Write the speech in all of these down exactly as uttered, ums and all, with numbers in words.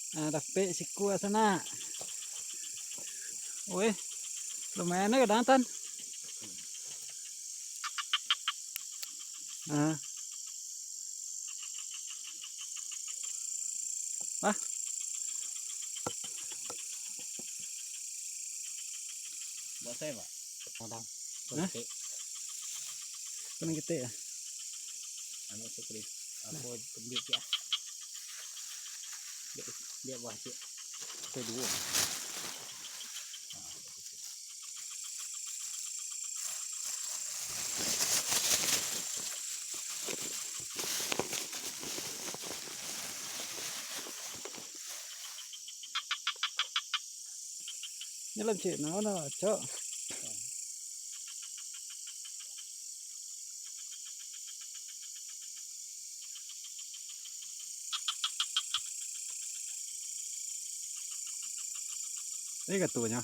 Nah, dapek siku lah sanak. Weh, lumayan lah kadang, Tan. Nah. Wah. Buat saya, Pak. Kadang. Hah? Ketek. Kena ketek ya? Anu tu, kulit. Aku tunjuk ya. Dia, dia buah cik. Itu dua. Ni lah cik, nah, nah, cok. Ini ketuanya.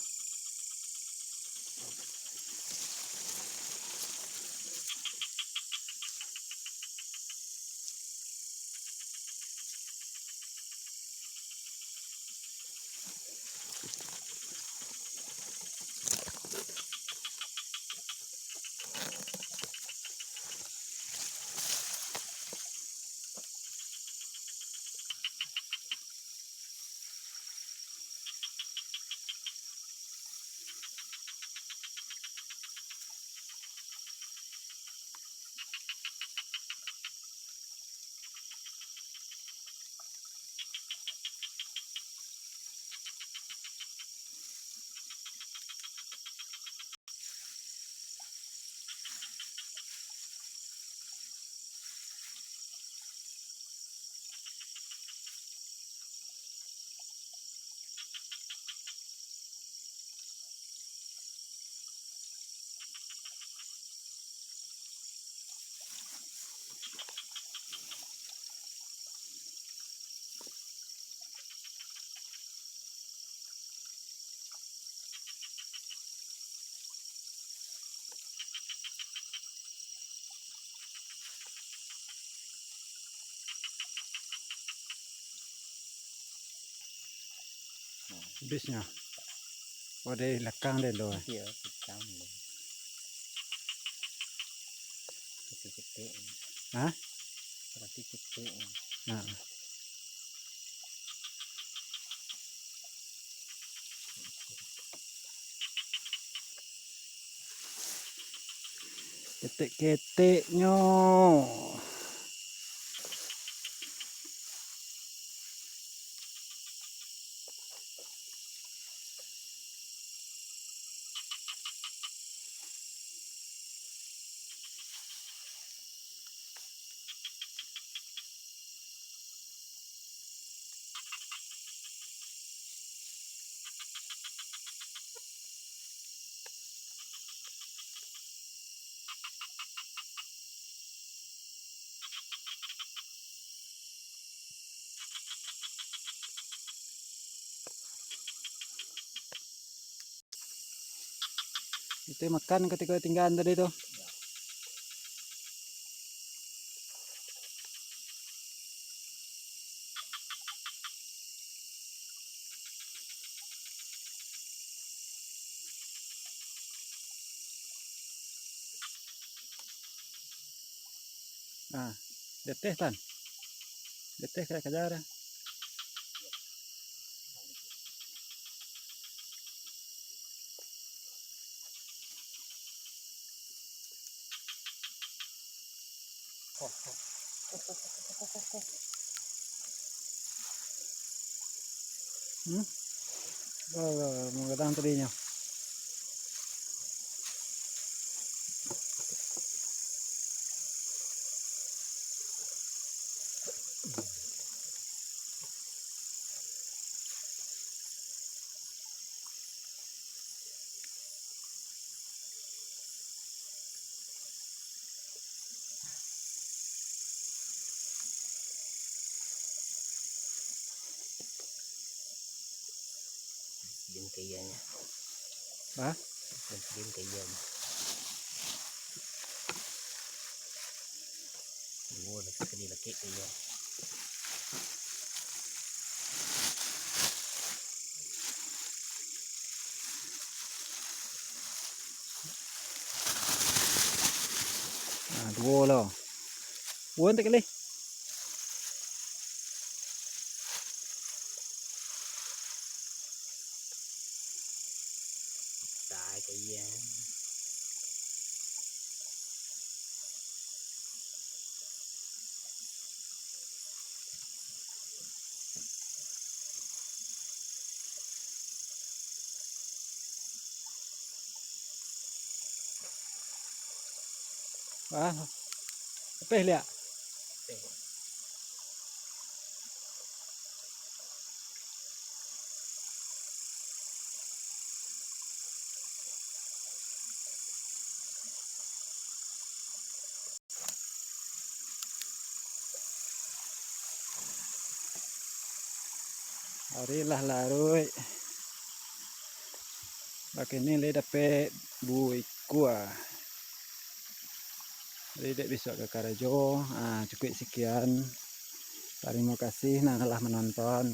Bisnya. Oh, dari belakang deh lo. Iya, belakang lo. Ketek-ketek. Hah? Berarti ketek. Nah. Ketek-keteknyo. Itu makan ketika tinggalan tadi tu. Nah, deteh, Tan. Deteh kajar-kajar. Hmm? Oh, manggadang tadinyo. Din ka iyanyo. Hah? Din ka iyanyo. Duo lah sakali lakek ka iyo. Wo lo. Wo, antek kalih. Ah, apeh liak. Ari lah laruik. Bakini lai dapek duo ikua. Jadi dek bisuak ka karajo. Ah, cukuik sekian. Tarimo kasih nan lah manonton.